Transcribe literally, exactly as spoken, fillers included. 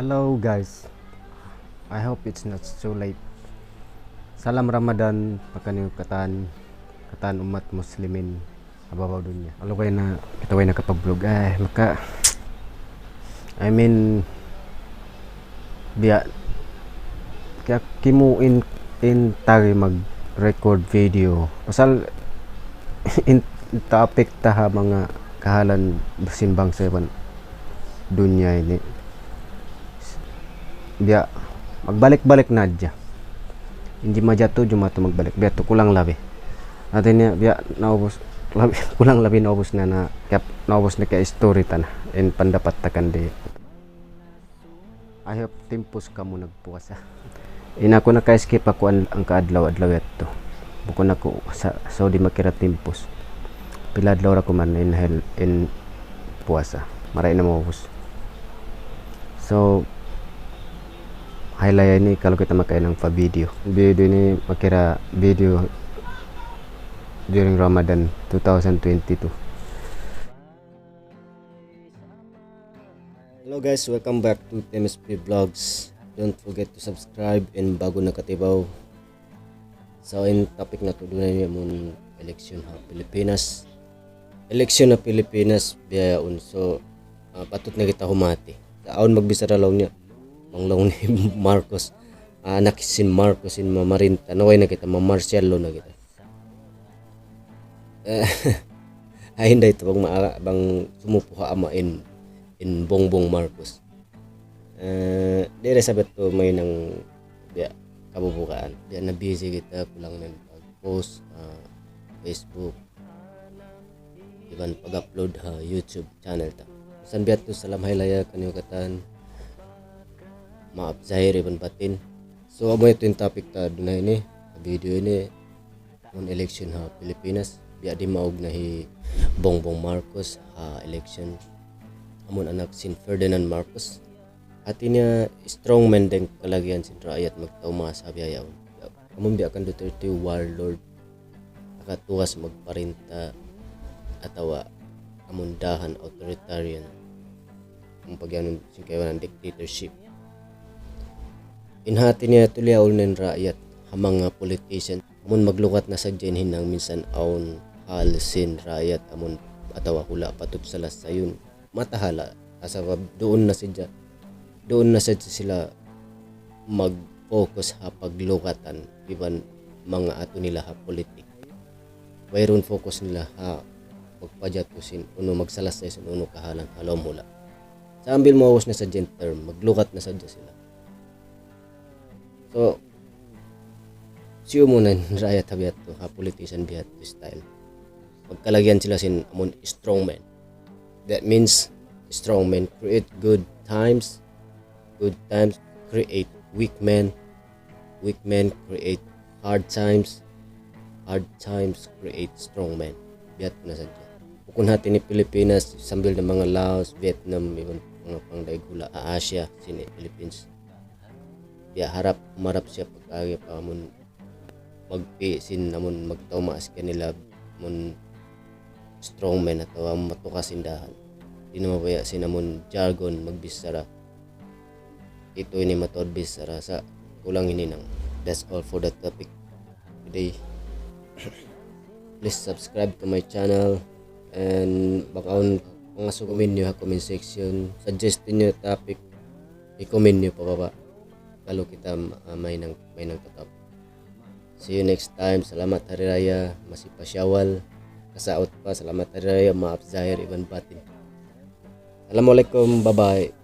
Hello guys, I hope it's not too late. Salam Ramadan pakaniyu katan, katan ummat muslimin ha babaw dunya. Alu kayu na kita way nakapag-vlog. Eh, maka, I mean, biya', kaya kimu in, in tari mag-record video. Pasal in, in topic ta ha manga kahalan sin bangsa iban dunya ini. Biya', magbalik-balik na hadja. In jimatu, jimatu magbalik. Biya' tu kulang labi. Hati niya, biya' naubus, labi, kulang labi naubus na, na, kaya naubus na kaya story ta na. In pandapat ta kan di. I hope timpus kamu nagpuasa. In aku naka-skip aku an-, hangka adlaw-adlaw yadtu. Bukun aku sa-, Saudi makira timpus. Pila adlaw ra kuman in hel-, in puasa. Maray na maubus. So, haylaya ini kalu kita makahinang pa video. Video ini makira video during Ramadan two thousand twenty-two. Hello guys, welcome back to T M S P Vlogs. Don't forget to subscribe in ba'gu nakatibaw. So, in topic natu' duun ini amun election ha Pilipinas. Election ha Pilipinas, biya' yaun. So, ah, patut na kita humati. Sa' awn magbichara laung niya, bang laung ni Marcos, ah, anak sin Marcos in mamarinta. Na way na kita, ma-martial law na kita. Eh, ay, hinda itu bang ma-, bang sumupu ha ama in, in Bongbong Marcos. Eh, di' da isab yadtu mahinang biya' kabubukaan. Biya' na busy kita, kulang na in pag-post, ah, Facebook, iban pag-upload ha YouTube channel ta. Sa' biya' tu, salam haylaya kaniyu katan, maap zahir iban batin. So, amu yadtu in topic ta duun ha ini, video ini, amun election ha Pilipinas, biya' dimaug na hi Bongbong Marcos ha election. Amun anak sin Ferdinand Marcos. Hati niya, strong man dayn kalagihan sin raayat magtauma' sa biya' yaun. Amun biya' kan Duterte, warlord, nakatugas magparinta, atawa amun dahan, authoritarian. Amun pagyanun sin kaibanan, dictatorship. In hati niya tuud liyaul na in raayat ha manga politician. Amun maglukat na sadja in hinang, minsan awn hal sin raayat amun atawa hula' patut salasayun. Matahala', sabab duun na sadja, duun na sadja sila mag-focus ha paglukatan iban manga atu nila ha politik. Wayruun focus nila ha pagpajatu sin unu, magsalasay sin unu kahalan ha lawm hula'. Sambil maubus na sadja in term, maglukat na sadja sila. So, siyu mu na in raayat ha biya' tu, ha politician biya' tu style. Magkalagihan sila sin amun strong man. That means, strong man create good times, good times create weak man, weak man create hard times, hard times create strong man. Biya' tu na sadja. Bukun hati ini Pilipinas, sambil na manga Laos, Vietnam, iban manga pangdaig hula' ha Asia, sin Philippines. Biya' harap, humarap siya pagkaagi pa amun magpi' sin amun magtauma' sin kanila amun strong man atawa matugas in dahan. Di' na mabaya' sin amun jargon magbichara. Itu ini mataud bichara sa' kulang in hinang. That's all for the topic today. Please subscribe to my channel and bang awn pangasubu niyu ha comment section, suggest niyu topic, i-comment niyu pa baba'. Kalu kita, ah, mahinang, mahinang tatap. See you next time. Salamat Hari Raya, masi pa Shawwal. Kasaut pa, salamat Hari Raya, maap zahir iban batin. Assalamualaikum, bye-bye.